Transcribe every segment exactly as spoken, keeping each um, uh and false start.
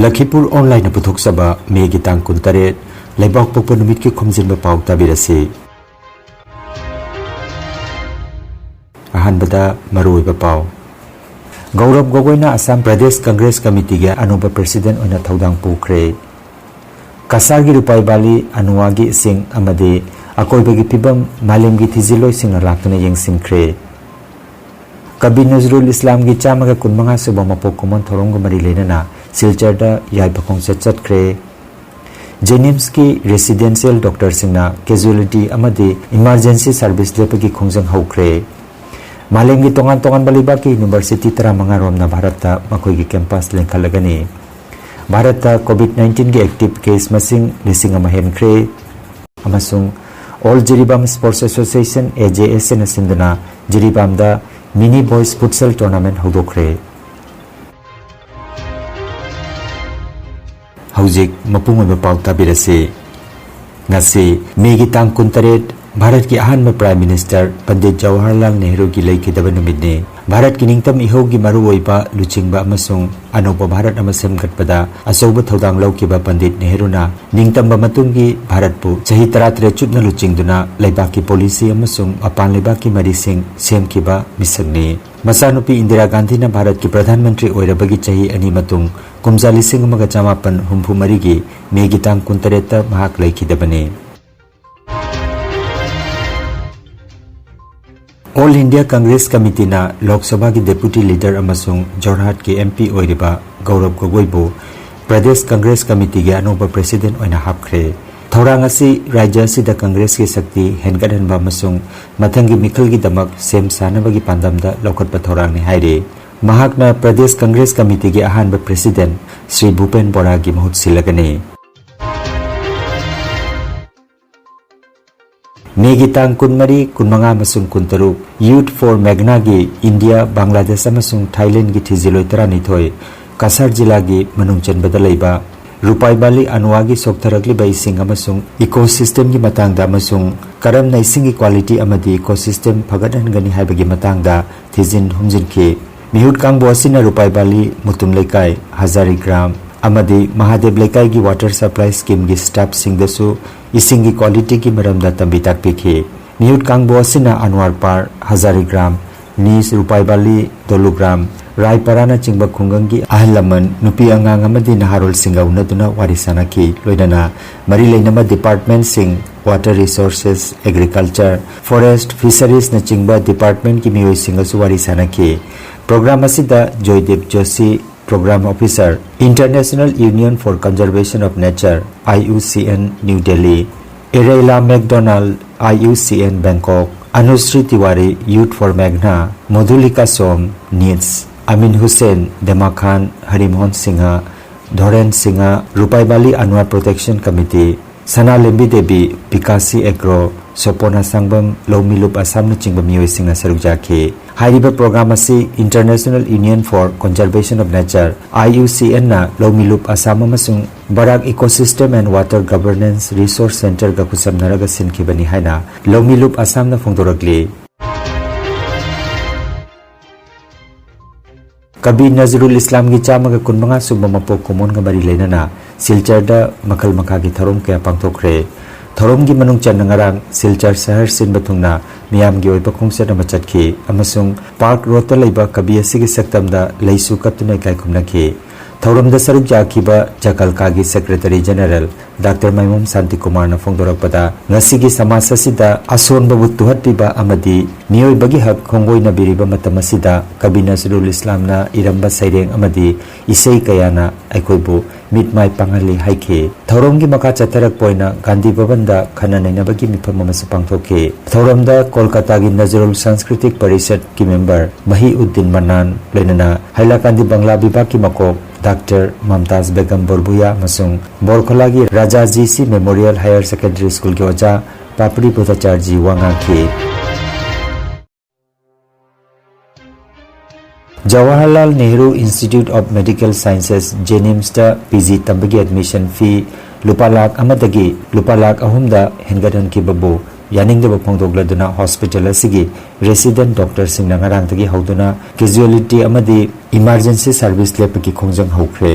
ꯂꯈꯤꯄꯨꯔ ꯑꯣꯟꯂꯥꯏꯟꯅ ꯄꯨꯊꯣꯛꯆꯕ ꯃꯦꯒꯤ ꯇꯥꯡ ꯀꯨꯟꯇꯔꯦꯠ, ꯂꯩꯕꯥꯛꯄꯣꯛꯄ ꯅꯨꯃꯤꯠꯀꯤ ꯈꯣꯝꯖꯤꯟꯕ ꯄꯥꯎ ꯇꯥꯕꯤꯔꯁꯤ꯫ ꯑꯍꯥꯟꯕꯗ ꯃꯔꯨꯑꯣꯏꯕ ꯄꯥꯎ꯫ ꯒꯧꯔꯕ ꯒꯣꯒꯣꯏꯅ ꯑꯁꯥꯝ ꯄ꯭ꯔꯗꯦꯁ ꯀꯪꯒ꯭ꯔꯦꯁ ꯀꯃꯤꯇꯤꯒꯤ ꯑꯅꯧꯕ ꯄ꯭ꯔꯦꯁꯤꯗꯦꯟꯠ ꯑꯣꯏꯅ ꯊꯧꯗꯥꯡ ꯄꯨꯈ꯭ꯔꯦ꯫ ꯀꯁꯥꯔꯒꯤ ꯔꯨꯄꯥꯏ ꯚꯦꯂꯤ ꯑꯅꯨꯋꯥꯒꯤ ꯏꯁꯤꯡ ꯑꯃꯗꯤ ꯑꯀꯣꯏꯕꯒꯤ ꯐꯤꯕꯝ ꯃꯥꯂꯦꯝꯒꯤ ꯊꯤꯖꯤꯜꯂꯣꯏꯁꯤꯡꯅ ꯂꯥꯛꯇꯨꯅ ꯌꯦꯡꯁꯤꯟꯈ꯭ꯔꯦ꯫ ꯀꯕꯤ ꯅꯖꯔꯨꯜ ꯏꯁꯂꯥꯝꯒꯤ ꯆꯥꯝꯃꯒ ꯀꯨꯟꯃꯉꯥ ꯁꯨꯕ ꯃꯄꯣꯛ ꯀꯨꯝꯑꯣꯟ ꯊꯧꯔꯝꯒ ꯃꯔꯤ ꯂꯩꯅꯅ ꯁꯤꯜꯆꯔꯗ ꯌꯥꯏꯐ ꯈꯣꯡꯆꯠ ꯆꯠꯈ꯭ꯔꯦ꯫ ꯖꯦꯅꯤꯝꯁꯀꯤ ꯔꯦꯁꯤꯗꯦꯟꯁꯤꯌꯦꯜ ꯗꯣꯛꯇꯔꯁꯤꯡꯅ ꯀꯦꯖꯨꯑꯦꯂꯤꯇꯤ ꯑꯃꯗꯤ ꯏꯃꯥꯔꯖꯦꯟꯁꯤ ꯁꯔꯚꯤꯁ ꯂꯦꯞꯄꯒꯤ ꯈꯣꯡꯖꯪ ꯍꯧꯈ꯭ꯔꯦ꯫ ꯃꯥꯂꯦꯝꯒꯤ ꯇꯣꯉꯥꯟ ꯇꯣꯉꯥꯟꯕ ꯂꯩꯕꯥꯛꯀꯤ ꯌꯨꯅꯤꯚꯔꯁꯤꯇꯤ ꯇꯔꯥꯃꯉꯥ ꯔꯣꯝꯅ ꯚꯥꯔꯠꯇ ꯃꯈꯣꯏꯒꯤ ꯀꯦꯝꯄꯁ ꯂꯤꯡꯈꯠꯂꯒꯅꯤ꯫ ꯚꯥꯔꯠꯇ ꯀꯣꯚꯤꯗ ꯅꯥꯏꯟꯇꯤꯟꯒꯤ ꯑꯦꯛꯇꯤꯚ ꯀꯦꯁ ꯃꯁꯤꯡ ꯂꯤꯁꯤꯡ ꯑꯃ ꯍꯦꯟꯈ꯭ꯔꯦ, ꯑꯃꯁꯨꯡ ꯑꯣꯜ ꯖꯤꯔꯤꯕꯥꯝ ꯁ꯭ꯄꯣꯔꯠꯁ ꯑꯦꯁꯣꯁꯤꯌꯦꯁꯟ, ꯑꯦ ꯖꯦ ꯑꯦꯁ ꯑꯦꯅ ꯁꯤꯟꯗꯨꯅ ꯖꯤꯔꯤꯕꯥꯝꯗ ꯃꯤꯅꯤ ꯕꯣꯏꯁ ꯐꯨꯠꯁꯦꯜ ꯇꯣꯔꯅꯥꯃꯦꯟꯠ ꯍꯧꯗꯣꯛꯈ꯭ꯔꯦ꯫ ꯍꯧꯖꯤꯛ ꯃꯄꯨꯡ ꯑꯣꯏꯕ ꯄꯥꯎ ꯇꯥꯕꯤꯔꯁꯤ꯫ ꯉꯁꯤ ꯃꯦꯒꯤ ꯇꯥꯡ ꯀꯨꯟꯇꯔꯦꯠ, ꯚꯥꯔꯠꯀꯤ ꯑꯍꯥꯟꯕ ꯄ꯭ꯔꯥꯏꯝ ꯃꯤꯅꯤꯁꯇꯔ ꯄꯟꯗꯤꯠ ꯖꯋꯥꯍꯔꯂꯥꯜ ꯅꯦꯍꯔꯨꯒꯤ ꯂꯩꯈꯤꯗꯕ ꯅꯨꯃꯤꯠꯅꯤ꯫ ꯚꯥꯔꯠꯀꯤ ꯅꯤꯡꯇꯝ ꯏꯍꯧꯒꯤ ꯃꯔꯨꯑꯣꯏꯕ ꯂꯨꯆꯤꯡꯕ ꯑꯃꯁꯨꯡ ꯑꯅꯧꯕ ꯚꯥꯔꯠ ꯑꯃ ꯁꯦꯝꯒꯠꯄꯗ ꯑꯆꯧꯕ ꯊꯧꯗꯥꯡ ꯂꯧꯈꯤꯕ ꯄꯟꯗꯤꯠ ꯅꯦꯍꯔꯨꯅ ꯅꯤꯡꯇꯝꯕ ꯃꯇꯨꯡꯒꯤ ꯚꯥꯔꯠꯄꯨ ꯆꯍꯤ ꯇꯔꯥꯇꯔꯦꯠ ꯆꯨꯞꯅ ꯂꯨꯆꯤꯡꯗꯨꯅ ꯂꯩꯕꯥꯛꯀꯤ ꯄꯣꯂꯤꯁꯤ ꯑꯃꯁꯨꯡ ꯃꯄꯥꯟ ꯂꯩꯕꯥꯛꯀꯤ ꯃꯔꯤꯁꯤꯡ ꯁꯦꯝꯈꯤꯕ ꯃꯤꯁꯛꯅꯤ꯫ ꯃꯆꯥꯅꯨꯄꯤ ꯏꯟꯗꯤꯔꯥ ꯒꯥꯟꯙꯤꯅ ꯚꯥꯔꯠꯀꯤ ꯄ꯭ꯔꯙꯥꯟ ꯃꯟꯇ꯭ꯔꯤ ꯑꯣꯏꯔꯕꯒꯤ ꯆꯍꯤ ꯑꯅꯤ ꯃꯇꯨꯡ ꯀꯨꯝꯖꯥ ꯂꯤꯁꯤꯡ ꯑꯃꯒ ꯆꯃꯥꯄꯟ ꯍꯨꯝꯐꯨ ꯃꯔꯤꯒꯤ ꯃꯦꯒꯤ ꯇꯥꯡ ꯀꯨꯟꯇꯔꯦꯠꯇ ꯃꯍꯥꯛ ꯂꯩꯈꯤꯗꯕꯅꯤ꯫ ꯑꯣꯜ ꯏꯟꯗꯤꯌꯥ ꯀꯪꯒ꯭ꯔꯦꯁ ꯀꯃꯤꯇꯤꯅ ꯂꯣꯛ ꯁꯚꯥꯒꯤ ꯗꯦꯄꯨꯇꯤ ꯂꯤꯗꯔ ꯑꯃꯁꯨꯡ ꯖꯣꯔꯍꯥꯠꯀꯤ ꯑꯦꯝ ꯄꯤ ꯑꯣꯏꯔꯤꯕ ꯒꯧꯔꯕ ꯒꯣꯒꯣꯏꯕꯨ ꯄ꯭ꯔꯗꯦꯁ ꯀꯪꯒ꯭ꯔꯦꯁ ꯀꯃꯤꯇꯤꯒꯤ ꯑꯅꯧꯕ ꯄ꯭ꯔꯦꯁꯤꯗꯦꯟꯠ ꯑꯣꯏꯅ ꯍꯥꯞꯈ꯭ꯔꯦ꯫ ꯊꯧꯔꯥꯡ ꯑꯁꯤ ꯔꯥꯖ꯭ꯌ ꯑꯁꯤꯗ ꯀꯪꯒ꯭ꯔꯦꯁꯀꯤ ꯁꯛꯇꯤ ꯍꯦꯟꯒꯠꯍꯟꯕ ꯑꯃꯁꯨꯡ ꯃꯊꯪꯒꯤ ꯃꯤꯈꯜꯒꯤꯗꯃꯛ ꯁꯦꯝ ꯁꯥꯅꯕꯒꯤ ꯄꯥꯟꯗꯝꯗ ꯂꯧꯈꯠꯄ ꯊꯧꯔꯥꯡꯅꯤ ꯍꯥꯏꯔꯤ꯫ ꯃꯍꯥꯛꯅ ꯄ꯭ꯔꯗꯦꯁ ꯀꯪꯒ꯭ꯔꯦꯁ ꯀꯃꯤꯇꯤꯒꯤ ꯑꯍꯥꯟꯕ ꯄ꯭ꯔꯦꯁꯤꯗꯦꯟꯠ ꯁ꯭ꯔꯤ ꯚꯨꯄꯦꯟ ꯕꯣꯔꯥꯒꯤ ꯃꯍꯨꯠ ꯁꯤꯜꯂꯒꯅꯤ꯫ ꯃꯦꯒꯤ ꯇꯥꯡ ꯀꯨꯟꯃꯔꯤ, ꯀꯨꯟꯃꯉꯥ ꯑꯃꯁꯨꯡ ꯀꯨꯟꯇꯔꯨꯛ Youth for Meghnaꯒꯤ ꯏꯟꯗꯤꯌꯥ, ꯕꯪꯒ꯭ꯂꯥꯗꯦꯁ ꯑꯃꯁꯨꯡ ꯊꯥꯏꯂꯦꯟꯗꯒꯤ ꯊꯤꯖꯤꯜꯂꯣꯏ ꯇꯔꯥꯅꯤꯊꯣꯏ ꯀꯁꯥꯔ ꯖꯤꯂꯥꯒꯤ ꯃꯅꯨꯡ ꯆꯟꯕꯗ ꯂꯩꯕ ꯔꯨꯄꯥꯏ ꯚꯦꯂꯤ ꯑꯅꯨꯋꯥꯒꯤ ꯁꯣꯛꯊꯔꯛꯂꯤꯕ ꯏꯁꯤꯡ ꯑꯃꯁꯨꯡ ꯏꯀꯣꯁꯤꯁꯇꯦꯝꯒꯤ ꯃꯇꯥꯡꯗ ꯑꯃꯁꯨꯡ ꯀꯔꯝꯅ ꯏꯁꯤꯡꯒꯤ ꯀ꯭ꯋꯥꯂꯤꯇꯤ ꯑꯃꯗꯤ ꯏꯀꯣꯁꯤꯁꯇꯦꯝ ꯐꯒꯠꯍꯟꯒꯅꯤ ꯍꯥꯏꯕꯒꯤ ꯃꯇꯥꯡꯗ ꯊꯤꯖꯤꯟ ꯍꯨꯝꯖꯤꯟꯈꯤ꯫ ꯃꯤꯍꯨꯠ ꯀꯥꯡꯕꯨ ꯑꯁꯤꯅ ꯔꯨꯄꯥꯏ ꯚꯦꯂꯤ, ꯃꯨꯇꯨꯝ ꯂꯩꯀꯥꯏ, ꯍꯖꯥꯔꯤꯒ꯭ꯔꯥꯝ, ꯑꯃꯗꯤ ꯃꯍꯥꯗꯦꯕ ꯂꯩꯀꯥꯏꯒꯤ water supply schemeꯒꯤ staffꯁꯤꯡꯗꯁꯨ ꯏꯁꯤꯡꯒꯤ qualityꯒꯤ ꯃꯔꯝꯗ ꯇꯝꯕꯤ ꯇꯥꯛꯄꯤꯈꯤ꯫ ꯃꯤꯍꯨꯠ ꯀꯥꯡꯕꯨ ꯑꯁꯤꯅ ꯑꯟꯋꯥꯔ ꯄꯥꯔ, ꯍꯖꯥꯔꯤꯒ꯭ꯔꯥꯝ, ꯅꯤꯁ, ꯔꯨꯄꯥꯏꯕꯥꯂꯤ, ꯗꯣꯂꯨꯒ꯭ꯔꯥꯝ, ꯔꯥꯏꯄꯥꯔꯥꯅꯆꯤꯡꯕ ꯈꯨꯡꯒꯪꯒꯤ ꯑꯍꯜ ꯂꯃꯟ, ꯅꯨꯄꯤ ꯑꯉꯥꯡ ꯑꯃꯗꯤ ꯅꯍꯥꯔꯣꯜꯁꯤꯡꯒ ꯎꯅꯗꯨꯅ ꯋꯥꯔꯤ ꯁꯥꯅꯈꯤ꯫ ꯂꯣꯏꯅꯅ ꯃꯔꯤ ꯂꯩꯅꯕ departmentꯁꯤꯡ, water resources, agriculture, forest, fisheriesꯅꯆꯤꯡꯕ departmentꯀꯤ ꯃꯤꯑꯣꯏꯁꯤꯡꯒꯁꯨ ꯋꯥꯔꯤ ꯁꯥꯅꯈꯤ꯫ Program ꯑꯁꯤꯗ ꯖꯣꯏꯗꯦꯕ Joshi, Program Officer, International Union for Conservation of Nature, IUCN, New Delhi, Erela McDonald, IUCN, Bangkok, Anushree Tiwari, Youth for Meghna, Madhulika Som, NEETS, Amin Hussain, Dema Khan, Harimohan Singha, Dhoren Singha, Rupaibali Anwar Protection Committee, Sana Lembi Devi, Bikasi Agro, Sopona Sangbam, ꯂꯧꯃꯤꯂꯨꯞ ꯑꯁꯥꯝꯅꯆꯤꯡꯕ ꯃꯤꯑꯣꯏꯁꯤꯡꯅ ꯁꯔꯨꯛ ꯌꯥꯈꯤ꯫ ꯍꯥꯏꯔꯤꯕ program ꯑꯁꯤ International Union for Conservation of Nature, IUCNꯅ ꯂꯧꯃꯤꯂꯨꯞ Assam ꯑꯃꯁꯨꯡ ꯕꯔꯥꯛ Ecosystem and Water Governance Resource Centreꯒ ꯈꯨꯠꯁꯝꯅꯔꯒ ꯁꯤꯟꯈꯤꯕꯅꯤ ꯍꯥꯏꯅ ꯂꯧꯃꯤꯂꯨꯞ ꯑꯁꯥꯝꯅ ꯐꯣꯡꯗꯣꯔꯛꯂꯤ꯫ ꯀꯕꯤ ꯅꯖꯔꯨꯜ ꯏꯁꯂꯥꯝꯒꯤ ꯆꯥꯝꯃꯒ ꯀꯨꯟꯃꯉꯥ ꯁꯨꯕ ꯃꯄꯣꯛ ꯀꯨꯝꯑꯣꯟꯒ ꯃꯔꯤ ꯂꯩꯅꯅ ꯁꯤꯜꯆꯔꯗ ꯃꯈꯜ ꯃꯈꯥꯒꯤ ꯊꯧꯔꯝ ꯀꯌꯥ ꯄꯥꯡꯊꯣꯛꯈ꯭ꯔꯦ꯫ ꯊꯧꯔꯝꯒꯤ ꯃꯅꯨꯡ ꯆꯟꯅ ꯉꯔꯥꯡ ꯁꯤꯜꯆꯔ ꯁꯍꯔ ꯁꯤꯟꯕ ꯊꯨꯡꯅ ꯃꯤꯌꯥꯝꯒꯤ ꯑꯣꯏꯕ ꯈꯣꯡꯆꯠ ꯑꯃ ꯆꯠꯈꯤ ꯑꯃꯁꯨꯡ ꯄꯥꯔꯛ ꯔꯣꯗꯇ ꯂꯩꯕ ꯀꯕꯤ ꯑꯁꯤꯒꯤ ꯁꯛꯇꯝꯗ ꯂꯩꯁꯨ ꯀꯠꯇꯨꯅ ꯏꯀꯥꯏ ꯈꯨꯝꯅꯈꯤ꯫ ꯊꯧꯔꯝꯗ ꯁꯔꯨꯛ ꯌꯥꯈꯤꯕ ꯖꯀꯜꯀꯥꯒꯤ Secretary General ꯗꯥꯛꯇꯔ ꯃꯥꯏꯃꯣꯝ ꯁꯥꯟꯇꯤꯀꯨꯃꯥꯔꯅ ꯐꯣꯡꯗꯣꯔꯛꯄꯗ, ꯉꯁꯤꯒꯤ ꯁꯃꯥꯖ ꯑꯁꯤꯗ ꯑꯁꯣꯟꯕꯕꯨ ꯇꯨꯍꯠꯄꯤꯕ ꯑꯃꯗꯤ ꯃꯤꯑꯣꯏꯕꯒꯤ ꯍꯛ ꯈꯣꯡꯒꯣꯏꯅꯕꯤꯔꯤꯕ ꯃꯇꯝ ꯑꯁꯤꯗ ꯀꯕꯤ ꯅꯖꯔꯨꯜ ꯏꯁꯂꯥꯝꯅ ꯏꯔꯝꯕ ꯁꯩꯔꯦꯡ ꯑꯃꯗꯤ ꯏꯁꯩ ꯀꯌꯥꯅ ꯑꯩꯈꯣꯏꯕꯨ ꯃꯤꯠ ꯃꯥꯏ ꯄꯥꯡꯍꯜꯂꯤ ꯍꯥꯏꯈꯤ꯫ ꯊꯧꯔꯝꯒꯤ ꯃꯈꯥ ꯆꯠꯊꯔꯛꯄ ꯑꯣꯏꯅ ꯒꯥꯟꯙꯤ ꯚꯕꯟꯗ ꯈꯟꯅ ꯅꯩꯅꯕꯒꯤ ꯃꯤꯐꯝ ꯑꯃꯁꯨ ꯄꯥꯡꯊꯣꯛꯈꯤ꯫ ꯊꯧꯔꯝꯗ ꯀꯣꯜꯀꯥꯇꯥꯒꯤ ꯅꯖꯔꯨꯜ ꯁꯪꯁꯀ꯭ꯔꯤꯇꯤꯛ ꯄꯔꯤꯁꯠꯀꯤ member ꯃꯍꯤ ꯎꯗꯗꯤꯟ ꯃꯟꯅꯥꯟ, ꯂꯣꯏꯅꯅ ꯍꯥꯏꯂꯥꯀꯥꯟꯗꯤ ꯕꯪꯒ꯭ꯂꯥ ꯕꯤꯚꯥꯒꯀꯤ ꯃꯀꯣꯛ ꯗꯥꯛꯇꯔ ꯃꯝꯇꯥꯖ ꯕꯦꯒꯝ ꯕꯣꯔꯕꯨꯌꯥ ꯑꯃꯁꯨꯡ ꯕꯣꯔꯈꯣꯂꯥꯒꯤ Raja G C Memorial Higher Secondary Schoolꯒꯤ ꯑꯣꯖꯥ ꯄꯥꯄ꯭ꯔꯤ ꯕꯣꯙꯥꯆꯥꯔꯖꯤ ꯋꯥ ꯉꯥꯡꯈꯤ꯫ Jawaharlal Nehru Institute of Medical Sciences, JNIMSꯇ PG ꯇꯝꯕꯒꯤ admission fee ꯂꯨꯄꯥ ꯂꯥꯈ ꯑꯃꯗꯒꯤ ꯂꯨꯄꯥ ꯂꯥꯈ ꯑꯍꯨꯝꯗ ꯍꯦꯟꯒꯠꯍꯟꯈꯤꯕꯕꯨ ꯌꯥꯅꯤꯡꯗꯕ ꯐꯣꯡꯗꯣꯛꯂꯗꯨꯅ hospital ꯑꯁꯤꯒꯤ resident doctorꯁꯤꯡꯅ ꯉꯔꯥꯡꯗꯒꯤ ꯍꯧꯗꯨꯅ casualty ꯑꯃꯗꯤ emergency service ꯂꯦꯞꯄꯒꯤ ꯈꯣꯡꯖꯪ ꯍꯧꯈ꯭ꯔꯦ꯫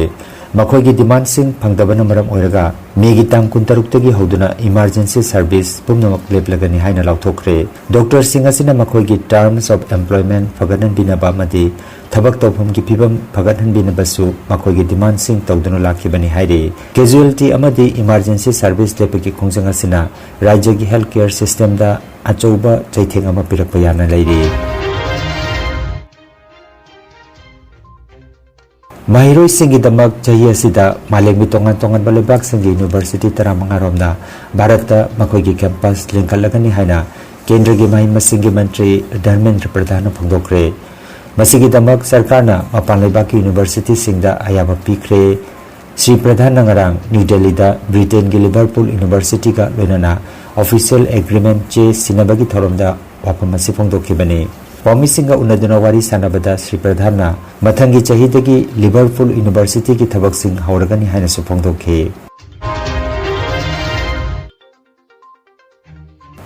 ꯃꯈꯣꯏꯒꯤ ꯗꯤꯃꯥꯟꯁꯤꯡ ꯐꯪꯗꯕꯅ ꯃꯔꯝ ꯑꯣꯏꯔꯒ ꯃꯦꯒꯤ ꯇꯥꯡ ꯀꯨꯟꯇꯔꯨꯛꯇꯒꯤ ꯍꯧꯗꯨꯅ ꯏꯃꯥꯔꯖꯦꯟꯁꯤ ꯁꯔꯚꯤꯁ ꯄꯨꯝꯅꯃꯛ ꯂꯦꯞꯂꯒꯅꯤ ꯍꯥꯏꯅ ꯂꯥꯎꯊꯣꯛꯈ꯭ꯔꯦ꯫ ꯗꯣꯛꯇꯔꯁꯤꯡ ꯑꯁꯤꯅ ꯃꯈꯣꯏꯒꯤ terms of employment ꯐꯒꯠꯍꯟꯕꯤꯅꯕ ꯑꯃꯗꯤ ꯊꯕꯛ ꯇꯧꯐꯝꯒꯤ ꯐꯤꯕꯝ ꯐꯒꯠꯍꯟꯕꯤꯅꯕꯁꯨ ꯃꯈꯣꯏꯒꯤ ꯗꯤꯃꯥꯟꯁꯤꯡ ꯇꯧꯗꯨꯅ ꯂꯥꯛꯈꯤꯕꯅꯤ ꯍꯥꯏꯔꯤ꯫ ꯀꯦꯖꯨꯑꯦꯜꯇꯤ ꯑꯃꯗꯤ ꯏꯃꯥꯔꯖꯦꯟꯁꯤ ꯁꯔꯚꯤꯁ ꯂꯦꯞꯄꯒꯤ ꯈꯣꯡꯖꯪ ꯑꯁꯤꯅ ꯔꯥꯖ꯭ꯌꯒꯤ ꯍꯦꯜꯊ ꯀꯦꯌꯔ ꯁꯤꯁꯇꯦꯝꯗ ꯑꯆꯧꯕ ꯆꯩꯊꯦꯡ ꯑꯃ ꯄꯤꯔꯛꯄ ꯌꯥꯅ ꯂꯩꯔꯤ꯫ ꯃꯍꯩꯔꯣꯏꯁꯤꯡꯒꯤꯗꯃꯛ ꯆꯍꯤ ꯑꯁꯤꯗ ꯃꯥꯂꯦꯝꯒꯤ ꯇꯣꯉꯥꯟ ꯇꯣꯉꯥꯟꯕ ꯂꯩꯕꯥꯛꯁꯤꯡꯒꯤ ꯌꯨꯅꯤꯚꯔꯁꯤꯇꯤ ꯇꯔꯥꯃꯉꯥ ꯔꯣꯝꯗ ꯚꯥꯔꯠꯇ ꯃꯈꯣꯏꯒꯤ ꯀꯦꯝꯄꯁ ꯂꯤꯡꯈꯠꯂꯒꯅꯤ ꯍꯥꯏꯅ ꯀꯦꯟꯗ꯭ꯔꯒꯤ ꯃꯍꯩ ꯃꯁꯤꯡꯒꯤ ꯃꯟꯇ꯭ꯔꯤ ꯙꯔꯃꯦꯟꯗ꯭ꯔ ꯄ꯭ꯔꯙꯥꯟꯅ ꯐꯣꯡꯗꯣꯛꯈ꯭ꯔꯦ꯫ ꯃꯁꯤꯒꯤꯗꯃꯛ ꯁꯔꯀꯥꯔꯅ ꯃꯄꯥꯟ ꯂꯩꯕꯥꯛꯀꯤ ꯌꯨꯅꯤꯚꯔꯁꯤꯇꯤꯁꯤꯡꯗ ꯑꯌꯥꯕ ꯄꯤꯈ꯭ꯔꯦ꯫ ꯁ꯭ꯔꯤ ꯄ꯭ꯔꯙꯥꯟꯅ ꯉꯔꯥꯡ ꯅ꯭ꯌꯨ ꯗꯦꯜꯂꯤꯗ ꯕ꯭ꯔꯤꯇꯦꯟꯒꯤ ꯂꯤꯚꯔꯄꯨꯜ ꯌꯨꯅꯤꯚꯔꯁꯤꯇꯤꯒ ꯂꯣꯏꯅꯅ ꯑꯣꯐꯤꯁꯤꯌꯦꯜ ꯑꯦꯒ꯭ꯔꯤꯃꯦꯟ ꯆꯦ ꯁꯤꯟꯅꯕꯒꯤ ꯊꯧꯔꯝꯗ ꯋꯥꯐꯝ ꯑꯁꯤ ꯐꯣꯡꯗꯣꯛꯈꯤꯕꯅꯤ꯫ ꯄꯥꯎꯃꯤꯁꯤꯡꯒ ꯎꯅꯗꯨꯅ ꯋꯥꯔꯤ ꯁꯥꯟꯅꯕꯗ ꯁ꯭ꯔꯤ ꯄ꯭ꯔꯙꯥꯟꯅ ꯃꯊꯪꯒꯤ ꯆꯍꯤꯗꯒꯤ ꯂꯤꯚꯔꯄꯨꯜ ꯌꯨꯅꯤꯚꯔꯁꯤꯇꯤꯒꯤ ꯊꯕꯛꯁꯤꯡ ꯍꯧꯔꯒꯅꯤ ꯍꯥꯏꯅꯁꯨ ꯐꯣꯡꯗꯣꯛꯈꯤ꯫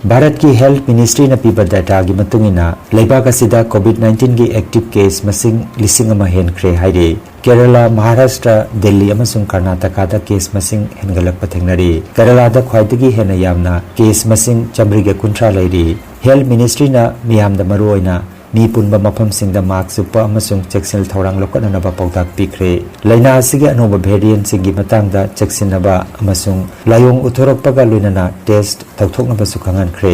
ꯚꯥꯔꯠꯀꯤ ꯍꯦꯜꯊ ꯃꯤꯅꯤꯁꯇ꯭ꯔꯤꯅ ꯄꯤꯕ ꯗꯦꯇꯥꯒꯤ ꯃꯇꯨꯡ ꯏꯟꯅ, ꯂꯩꯕꯥꯛ ꯑꯁꯤꯗ ꯀꯣꯚꯤꯗ ꯅꯥꯏꯟꯇꯤꯟꯒꯤ ꯑꯦꯛꯇꯤꯚ ꯀꯦꯁ ꯃꯁꯤꯡ ꯂꯤꯁꯤꯡ ꯑꯃ ꯍꯦꯟꯈ꯭ꯔꯦ ꯍꯥꯏꯔꯤ꯫ ꯀꯦꯔꯂꯥ, ꯃꯍꯥꯔꯥꯁꯇ꯭ꯔ, ꯗꯦꯜꯂꯤ ꯑꯃꯁꯨꯡ ꯀꯔꯅꯥꯇꯀꯥꯗ ꯀꯦꯁ ꯃꯁꯤꯡ ꯍꯦꯟꯒꯠꯂꯛꯄ ꯊꯦꯡꯅꯔꯤ꯫ ꯀꯦꯔꯂꯥꯗ ꯈ꯭ꯋꯥꯏꯗꯒꯤ ꯍꯦꯟꯅ ꯌꯥꯝꯅ ꯀꯦꯁ ꯃꯁꯤꯡ ꯆꯥꯃꯔꯤꯒ ꯀꯨꯟꯊ꯭ꯔꯥ ꯂꯩꯔꯤ꯫ ꯍꯦꯜꯊ ꯃꯤꯅꯤꯁꯇ꯭ꯔꯤꯅ ꯃꯤꯌꯥꯝꯗ ꯃꯔꯨꯑꯣꯏꯅ ꯃꯤ ꯄꯨꯟꯕ ꯃꯐꯝꯁꯤꯡꯗ ꯃꯥꯁ꯭ꯛ ꯎꯞꯄ ꯑꯃꯁꯨꯡ ꯆꯦꯛꯁꯤꯟ ꯊꯧꯔꯥꯡ ꯂꯧꯈꯠꯅꯅꯕ ꯄꯥꯎꯇꯥꯛ ꯄꯤꯈ꯭ꯔꯦ꯫ ꯂꯥꯏꯅꯥ ꯑꯁꯤꯒꯤ ꯑꯅꯧꯕ ꯚꯦꯔꯤꯌꯦꯟꯠꯁꯤꯡꯒꯤ ꯃꯇꯥꯡꯗ ꯆꯦꯛꯁꯤꯟꯅꯕ ꯑꯃꯁꯨꯡ ꯂꯥꯏꯑꯣꯡ ꯎꯠꯊꯣꯔꯛꯄꯒ ꯂꯣꯏꯅꯅ ꯇꯦꯁ꯭ꯠ ꯇꯧꯊꯣꯛꯅꯕꯁꯨ ꯈꯪꯍꯟꯈ꯭ꯔꯦ꯫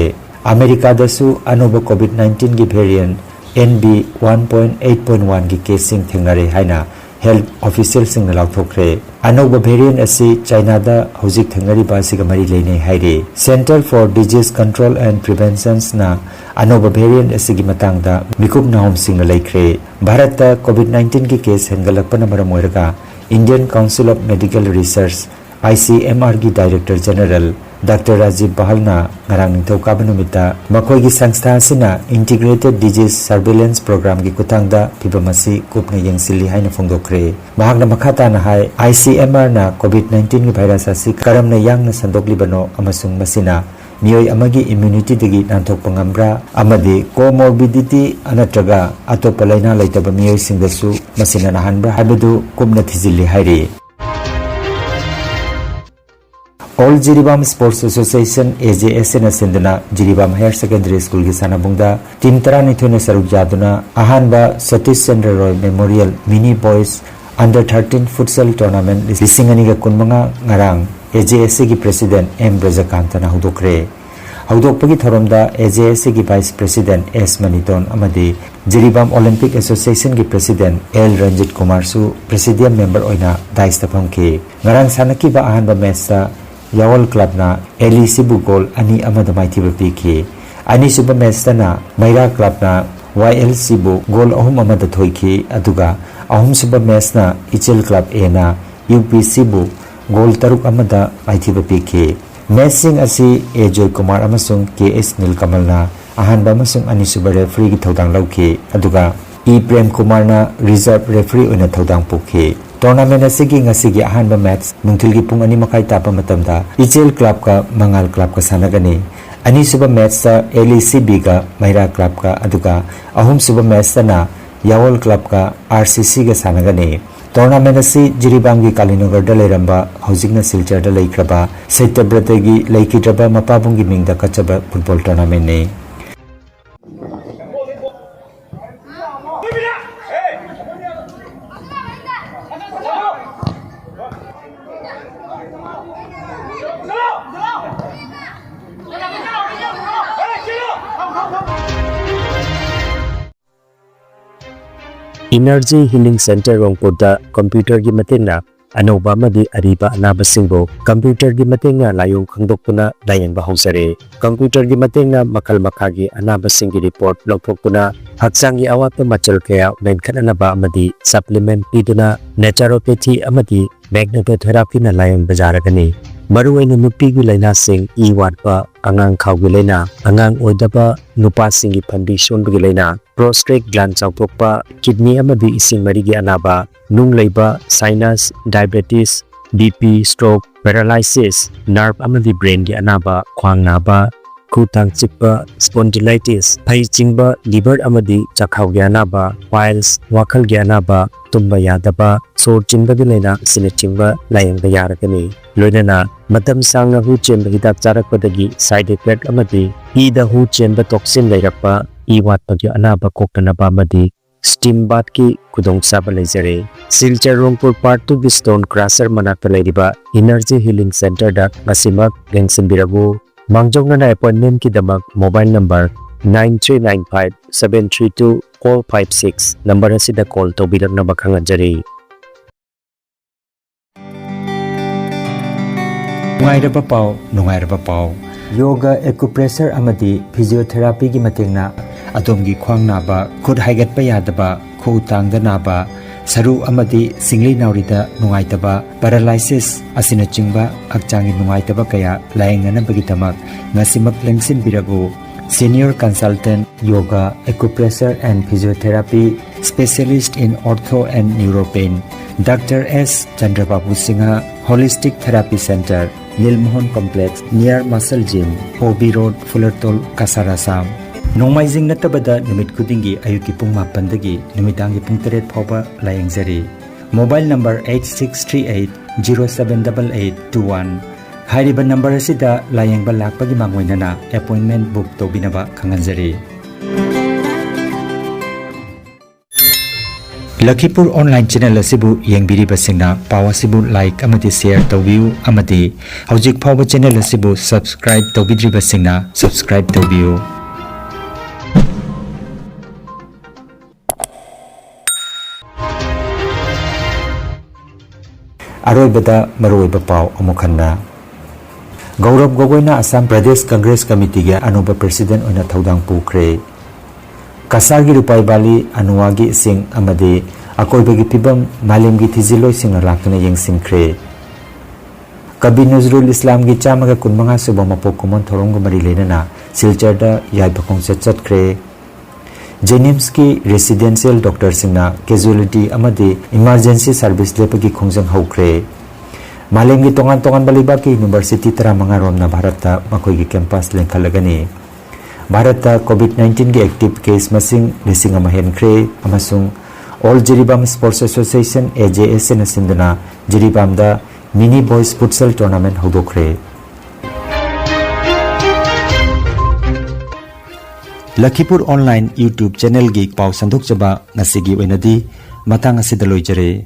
ꯑꯃꯦꯔꯤꯀꯥꯗꯁꯨ ꯑꯅꯧꯕ ꯀꯣꯚꯤꯗ ꯅꯥꯏꯟꯇꯤꯟꯒꯤ variant N B one point eight point ꯋꯥꯟꯒꯤ ꯀꯦꯁꯁꯤꯡ ꯊꯦꯡꯅꯔꯦ ꯍꯥꯏꯅ ꯍꯦꯜꯊ ꯑꯣꯐꯤꯁꯤꯌꯦꯜꯁꯤꯡꯅ ꯂꯥꯎꯊꯣꯛꯈ꯭ꯔꯦ꯫ ꯑꯅꯧꯕ ꯚꯦꯔꯤꯌꯦꯟꯠ ꯑꯁꯤ ꯆꯥꯏꯅꯥꯗ ꯍꯧꯖꯤꯛ ꯊꯦꯡꯅꯔꯤꯕ ꯑꯁꯤꯒ ꯃꯔꯤ ꯂꯩꯅꯩ ꯍꯥꯏꯔꯤ꯫ Centre for Disease Control and Preventionꯅ ꯑꯅꯧꯕ ꯚꯦꯔꯤꯌꯦꯟꯠ ꯑꯁꯤꯒꯤ ꯃꯇꯥꯡꯗ ꯃꯤꯀꯨꯞ ꯅꯥꯍꯣꯝꯁꯤꯡꯅ ꯂꯩꯈ꯭ꯔꯦ꯫ ꯚꯥꯔꯠꯇ ꯀꯣꯚꯤꯗ ꯅꯥꯏꯟꯇꯤꯟꯒꯤ ꯀꯦꯁ ꯍꯦꯟꯒꯠꯂꯛꯄꯅ ꯃꯔꯝ ꯑꯣꯏꯔꯒ Indian Council of Medical Research, I C M R ꯒꯤ ꯗꯥꯏꯔꯦꯛꯇꯔ ꯖꯦꯅꯔꯦꯜ ꯗꯥꯛꯇꯔ ꯔꯥꯖꯤꯕ ꯕꯍꯜꯅ ꯉꯔꯥꯡ ꯅꯤꯡꯊꯧꯀꯥꯕ ꯅꯨꯃꯤꯠꯇ ꯃꯈꯣꯏꯒꯤ ꯁꯪꯁꯊꯥ ꯑꯁꯤꯅ Integrated Disease Surveillance Programmeꯒꯤ ꯈꯨꯠꯊꯥꯡꯗ ꯐꯤꯚꯝ ꯑꯁꯤ ꯀꯨꯞꯅ ꯌꯦꯡꯁꯤꯜꯂꯤ ꯍꯥꯏꯅ ꯐꯣꯡꯗꯣꯛꯈ꯭ꯔꯦ꯫ ꯃꯍꯥꯛꯅ ꯃꯈꯥ ꯇꯥꯅ ꯍꯥꯏ, I C M Rꯅ ꯀꯣꯚꯤꯗ ꯅꯥꯏꯟꯇꯤꯟꯒꯤ ꯚꯥꯏꯔꯁ ꯑꯁꯤ ꯀꯔꯝꯅ ꯌꯥꯡꯅ ꯁꯟꯗꯣꯛꯂꯤꯕꯅꯣ ꯑꯃꯁꯨꯡ ꯃꯁꯤꯅ ꯃꯤꯑꯣꯏ ꯑꯃꯒꯤ ꯏꯝꯌꯨꯅꯤꯇꯤꯗꯒꯤ ꯅꯥꯟꯊꯣꯛꯄ ꯉꯝꯕ꯭ꯔꯥ ꯑꯃꯗꯤ ꯀꯣꯃꯣꯔꯕꯤꯗꯤꯇꯤ ꯅꯠꯇ꯭ꯔꯒ ꯑꯇꯣꯞꯄ ꯂꯥꯏꯅꯥ ꯂꯩꯇꯕ ꯃꯤꯑꯣꯏꯁꯤꯡꯗꯁꯨ ꯃꯁꯤꯅ ꯅꯥꯍꯟꯕ꯭ꯔꯥ ꯍꯥꯏꯕꯗꯨ ꯀꯨꯞꯅ ꯊꯤꯖꯤꯜꯂꯤ ꯍꯥꯏꯔꯤ꯫ All Jiribam Sports Association, A J S A ꯅ ꯁꯤꯟꯗꯨꯅ ꯖꯤꯔꯤꯕꯥꯝ Higher Secondary School ꯒꯤ ꯁꯥꯟꯅꯕꯨꯡꯗ team ꯇꯔꯥꯅꯤꯊꯣꯏꯅ ꯁꯔꯨꯛ ꯌꯥꯗꯨꯅ ꯑꯍꯥꯟꯕ ꯁꯇꯤꯁ ꯆꯟꯗ꯭ꯔ ꯔꯣꯏ Memorial Mini Boys Under thirteen Futsal Tournament ꯂꯤꯁꯤꯡ ꯑꯅꯤꯒ ꯀꯨꯟꯃꯉꯥ ꯉꯔꯥꯡ A J S A ꯒꯤ President M ꯕ꯭ꯔꯖꯀꯥꯟꯇꯅ ꯍꯧꯗꯣꯛꯈ꯭ꯔꯦ꯫ ꯍꯧꯗꯣꯛꯄꯒꯤ ꯊꯧꯔꯝꯗ A J S A ꯒꯤ Vice President S ꯃꯅꯤꯇꯣꯟ ꯑꯃꯗꯤ ꯖꯤꯔꯤꯕꯥꯝ Olympic Association ꯒꯤ President L Ranjit ꯀꯨꯃꯥꯔꯁꯨ Presidium Member ꯑꯣꯏꯅ dais ꯇ ꯐꯝꯈꯤ꯫ ꯉꯔꯥꯡ ꯁꯥꯟꯅꯈꯤꯕ ꯑꯍꯥꯟꯕ match ꯇ ꯌꯥꯋꯜ Club ꯅ L E C ꯕꯨ goal ꯑꯅꯤ ꯑꯃꯗ ꯃꯥꯏꯊꯤꯕ ꯄꯤꯈꯤ꯫ ꯑꯅꯤꯁꯨꯕ match ꯇꯅ ꯃꯩꯔꯥ Club ꯅ Y L C ꯕꯨ goal ꯑꯍꯨꯝ ꯑꯃꯗ ꯊꯣꯏꯈꯤ, ꯑꯗꯨꯒ ꯑꯍꯨꯝꯁꯨꯕ match ꯅ ꯏꯆꯦꯜ Club A ꯅ U P C ꯕꯨ goal ꯇꯔꯨꯛ ꯑꯃꯗ ꯃꯥꯏꯊꯤꯕ ꯄꯤꯈꯤ꯫ Match ꯁꯤꯡ ꯑꯁꯤ A ꯖꯣꯏꯀꯨꯃꯥꯔ ꯑꯃꯁꯨꯡ K H ꯅꯤꯜꯀꯃꯜꯅ ꯑꯍꯥꯟꯕ ꯑꯃꯁꯨꯡ ꯑꯅꯤꯁꯨꯕ referee ꯒꯤ ꯊꯧꯗꯥꯡ ꯂꯧꯈꯤ, ꯑꯗꯨꯒ E ꯄ꯭ꯔꯦꯝ ꯀꯨꯃꯥꯔꯅ reserve referee ꯑꯣꯏꯅ ꯊꯧꯗꯥꯡ ꯄꯨꯈꯤ꯫ Tournament ꯑꯁꯤꯒꯤ ꯉꯁꯤꯒꯤ ꯑꯍꯥꯟꯕ match ꯅꯨꯡꯊꯤꯜꯒꯤ ꯄꯨꯡ ꯑꯅꯤ ꯃꯈꯥꯏ ꯇꯥꯕ ꯃꯇꯝꯗ ꯏꯆꯦꯜ Club ꯀ ꯃꯉꯥꯜ Club ꯀ ꯁꯥꯟꯅꯒꯅꯤ꯫ ꯑꯅꯤꯁꯨꯕ match ꯇ L E C B ꯒ ꯃꯩꯔꯥ Club ꯀ, ꯑꯗꯨꯒ ꯑꯍꯨꯝꯁꯨꯕ match ꯇꯅ ꯌꯥꯋꯜ Club ꯀ R C C ꯒ ꯁꯥꯟꯅꯒꯅꯤ꯫ Tournament ꯑꯁꯤ ꯖꯤꯔꯤꯕꯥꯝꯒꯤ ꯀꯥꯂꯤꯅꯒꯔꯗ ꯂꯩꯔꯝꯕ, ꯍꯧꯖꯤꯛꯅ ꯁꯤꯜꯆꯔꯗ ꯂꯩꯈ꯭ꯔꯕ, ꯁꯇ꯭ꯌꯕ꯭ꯔꯇꯒꯤ ꯂꯩꯈꯤꯗ꯭ꯔꯕ ꯃꯄꯥꯕꯨꯡꯒꯤ ꯃꯤꯡꯗ ꯀꯠꯆꯕ football tournament ꯅꯤ꯫ Energy Healing Center ꯔꯣꯡꯄꯨꯔꯗ computer ꯒꯤ ꯃꯇꯦꯡꯅ ꯑꯅꯧꯕ ꯑꯃꯗꯤ ꯑꯔꯤꯕ ꯑꯅꯥꯕꯁꯤꯡꯕꯨ computer ꯒꯤ ꯃꯇꯦꯡꯅ ꯂꯥꯏꯑꯣꯡ ꯈꯪꯗꯣꯛꯇꯨꯅ ꯂꯥꯌꯦꯡꯕ ꯍꯧꯖꯔꯦ꯫ Computer ꯒꯤ ꯃꯇꯦꯡꯅ ꯃꯈꯜ ꯃꯈꯥꯒꯤ ꯑꯅꯥꯕꯁꯤꯡꯒꯤ report ꯂꯧꯊꯣꯛꯇꯨꯅ ꯍꯛꯆꯥꯡꯒꯤ ꯑꯋꯥꯠꯄ ꯃꯆꯜ ꯀꯌꯥ ꯃꯦꯟꯈꯠꯅꯅꯕ ꯑꯃꯗꯤ supplement ꯄꯤꯗꯨꯅ naturopathy ꯑꯃꯗꯤ magnetotherapy ꯅ ꯂꯥꯌꯦꯡꯕ ꯌꯥꯔꯒꯅꯤ꯫ ꯃꯔꯨꯑꯣꯏꯅ ꯅꯨꯄꯤꯒꯤ ꯂꯥꯏꯅꯥꯁꯤꯡ, ꯏ ꯋꯥꯠꯄ, ꯑꯉꯥꯡ ꯈꯥꯎꯒꯤ ꯂꯥꯏꯅꯥ, ꯑꯉꯥꯡ ꯑꯣꯏꯗꯕ, ꯅꯨꯄꯥꯁꯤꯡꯒꯤ ꯐꯟꯕꯤ ꯁꯣꯟꯕꯒꯤ ꯂꯥꯏꯅꯥ, prostate gland ꯆꯥꯎꯊꯣꯛꯄ, kidney ꯑꯃꯗꯤ ꯏꯁꯤꯡ ꯃꯔꯤꯒꯤ ꯑꯅꯥꯕ, ꯅꯨꯡ ꯂꯩꯕ, sinus, diabetes, B P, stroke, paralysis, nerve ꯑꯃꯗꯤ brain ꯒꯤ ꯑꯅꯥꯕ, ꯈ꯭ꯋꯥꯡ ꯅꯥꯕ, ꯈꯨꯇꯥꯡ ꯆꯤꯛꯄ, spondylitis, ꯐꯩ ꯆꯤꯡꯕ, liver ꯑꯃꯗꯤ ꯆꯥꯛꯈꯥꯎꯒꯤ ꯑꯅꯥꯕ, piles, ꯋꯥꯈꯜꯒꯤ ꯑꯅꯥꯕ, ꯇꯨꯝꯕ ꯌꯥꯗꯕ, ꯁꯣꯔ ꯆꯤꯟꯕꯒꯤ ꯂꯥꯏꯅꯥ ꯑꯁꯤꯅꯆꯤꯡꯕ ꯂꯥꯌꯦꯡꯕ ꯌꯥꯔꯒꯅꯤ꯫ ꯂꯣꯏꯅꯅ ꯃꯇꯝ ꯁꯥꯡꯅ ꯍꯨ ꯆꯦꯟꯕ ꯍꯤꯗꯥꯛ ꯆꯥꯔꯛꯄꯗꯒꯤ side effect ꯑꯃꯗꯤ ꯏꯗ ꯍꯨ ꯆꯦꯟꯕ toxin ꯂꯩꯔꯛꯄ, ꯏ ꯋꯥꯠꯄꯒꯤ ꯑꯅꯥꯕ ꯀꯣꯛꯇꯅꯕ ꯑꯃꯗꯤ steam bathꯀꯤ ꯈꯨꯗꯣꯡꯆꯥꯕ ꯂꯩꯖꯔꯦ꯫ ꯁꯤꯜꯆꯔ ꯔꯣꯡꯄꯨꯔ Part Twoꯒꯤ stone crusher ꯃꯅꯥꯛꯇ ꯂꯩꯔꯤꯕ Energy Healing Centreꯗ ꯉꯁꯤꯃꯛ ꯂꯦꯡꯁꯤꯟꯕꯤꯔꯛꯎ꯫ ꯃꯥꯡꯖꯧꯅꯅ appointmentꯀꯤꯗꯃꯛ mobile number nine three nine five seven three two four five six number ꯑꯁꯤꯗ call ꯇꯧꯕꯤꯔꯛꯅꯕ ꯈꯪꯍꯟꯖꯔꯤ꯫ ꯅꯨꯡꯉꯥꯏꯔꯕ ꯄꯥꯎ, ꯅꯨꯡꯉꯥꯏꯔꯕ ꯄꯥꯎ꯫ ꯌꯣꯒ, acupressure ꯑꯃꯗꯤ physiotherapyꯒꯤ ꯃꯇꯦꯡꯅ ꯑꯗꯣꯝꯒꯤ ꯈ꯭ꯋꯥꯡ ꯅꯥꯕ, ꯈꯨꯠ ꯍꯥꯏꯒꯠꯄ ꯌꯥꯗꯕ, ꯈꯨꯎ ꯇꯥꯡꯗ ꯅꯥꯕ, ꯁꯔꯨ ꯑꯃꯗꯤ ꯁꯤꯡꯂꯤ ꯅꯥꯎꯔꯤꯗ ꯅꯨꯡꯉꯥꯏꯇꯕ, paralysis ꯑꯁꯤꯅꯆꯤꯡꯕ ꯍꯛꯆꯥꯡꯒꯤ ꯅꯨꯡꯉꯥꯏꯇꯕ ꯀꯌꯥ ꯂꯥꯌꯦꯡꯅꯅꯕꯒꯤꯗꯃꯛ ꯉꯁꯤꯃꯛ ꯂꯦꯡꯁꯤꯟꯕꯤꯔꯛꯎ꯫ Senior Consultant Yoga, Acupressure and Physiotherapy, Specialist in Ortho and Neuropain, Doctor S Chandrababu Singha, Holistic Therapy Center, Nilmohan Complex, near Muscle Gym, O B Road, Fulartol, Kasar, Assam꯫ ꯅꯣꯡꯃꯥꯏꯖꯤꯡ ꯅꯠꯇꯕꯗ ꯅꯨꯃꯤꯠ ꯈꯨꯗꯤꯡꯒꯤ ꯑꯌꯨꯛꯀꯤ ꯄꯨꯡ ꯃꯥꯄꯟꯗꯒꯤ ꯅꯨꯃꯤꯗꯥꯡꯒꯤ ꯄꯨꯡ ꯇꯔꯦꯠ ꯐꯥꯎꯕ ꯂꯥꯌꯦꯡꯖꯔꯤ꯫ Mobile number eight six three eight zero seven double eight two one꯫ ꯍꯥꯏꯔꯤꯕ number ꯑꯁꯤꯗ ꯂꯥꯌꯦꯡꯕ ꯂꯥꯛꯄꯒꯤ ꯃꯥꯡꯑꯣꯏꯅꯅ appointment book ꯇꯧꯕꯤꯅꯕ ꯈꯪꯍꯟꯖꯔꯤ꯫ ꯂꯈꯤꯄꯨꯔ online channel ꯑꯁꯤꯕꯨ ꯌꯦꯡꯕꯤꯔꯤꯕꯁꯤꯡꯅ ꯄꯥꯎ ꯑꯁꯤꯕꯨ like ꯑꯃꯗꯤ share ꯇꯧꯕꯤꯌꯨ ꯑꯃꯗꯤ ꯍꯧꯖꯤꯛ ꯐꯥꯎꯕ channel ꯑꯁꯤꯕꯨ subscribe ꯇꯧꯕꯤꯗ꯭ꯔꯤꯕꯁꯤꯡꯅ subscribe ꯇꯧꯕꯤꯌꯨ꯫ ꯑꯔꯣꯏꯕꯗ ꯃꯔꯨꯑꯣꯏꯕ ꯄꯥꯎ ꯑꯃꯨꯛ ꯍꯟꯅ꯫ ꯒꯧꯔꯕ ꯒꯣꯒꯣꯏꯅ ꯑꯁꯥꯝ ꯄ꯭ꯔꯗꯦꯁ ꯀꯪꯒ꯭ꯔꯦꯁ ꯀꯃꯤꯇꯤꯒꯤ ꯑꯅꯧꯕ president ꯑꯣꯏꯅ ꯊꯧꯗꯥꯡ ꯄꯨꯈ꯭ꯔꯦ꯫ ꯀꯁꯥꯔꯒꯤ ꯔꯨꯄꯥꯏ ꯚꯦꯂꯤ, ꯑꯅꯨꯋꯥꯒꯤ ꯏꯁꯤꯡ ꯑꯃꯗꯤ ꯑꯀꯣꯏꯕꯒꯤ ꯐꯤꯕꯝ ꯃꯥꯂꯦꯝꯒꯤ ꯊꯤꯖꯤꯜꯂꯣꯏꯁꯤꯡꯅ ꯂꯥꯛꯇꯨꯅ ꯌꯦꯡꯁꯤꯟꯈ꯭ꯔꯦ꯫ ꯀꯕꯤ ꯅꯖꯔꯨꯜ ꯏꯁꯂꯥꯝꯒꯤ ꯆꯥꯝꯃꯒ ꯀꯨꯟꯃꯉꯥ ꯁꯨꯕ ꯃꯄꯣꯛ ꯀꯨꯝꯑꯣꯟ ꯊꯧꯔꯝꯒ ꯃꯔꯤ ꯂꯩꯅꯅ ꯁꯤꯜꯆꯔꯗ ꯌꯥꯏꯐ ꯈꯣꯡꯆꯠ ꯆꯠꯈ꯭ꯔꯦ꯫ JNIMSꯀꯤ residential doctorꯁꯤꯡꯅ casualty ꯑꯃꯗꯤ emergency service ꯂꯦꯞꯄꯒꯤ ꯈꯣꯡꯖꯪ ꯍꯧꯈ꯭ꯔꯦ꯫ ꯃꯥꯂꯦꯝꯒꯤ ꯇꯣꯉꯥꯟ ꯇꯣꯉꯥꯟꯕ ꯂꯩꯕꯥꯛꯀꯤ ꯌꯨꯅꯤꯚꯔꯁꯤꯇꯤ ꯇꯔꯥꯃꯉꯥ ꯔꯣꯝꯅ ꯚꯥꯔꯠꯇ ꯃꯈꯣꯏꯒꯤ ꯀꯦꯝꯄꯁ ꯂꯤꯡꯈꯠꯂꯒꯅꯤ꯫ ꯚꯥꯔꯠꯇ COVID nineteenꯒꯤ active case ꯃꯁꯤꯡ ꯂꯤꯁꯤꯡ ꯑꯃ ꯍꯦꯟꯈ꯭ꯔꯦ ꯑꯃꯁꯨꯡ All Jiribam Sports Association, AJSAꯅ ꯁꯤꯟꯗꯨꯅ ꯖꯤꯔꯤꯕꯥꯝꯗ Mini Boys Futsal Tournament ꯍꯧꯗꯣꯛꯈ꯭ꯔꯦ꯫ ꯂꯈꯤꯄꯨꯔ online YouTube channelꯒꯤ ꯄꯥꯎ ꯁꯟꯗꯣꯛꯆꯕ ꯉꯁꯤꯒꯤ ꯑꯣꯏꯅꯗꯤ ꯃꯇꯥꯡ ꯑꯁꯤꯗ ꯂꯣꯏꯖꯔꯦ꯫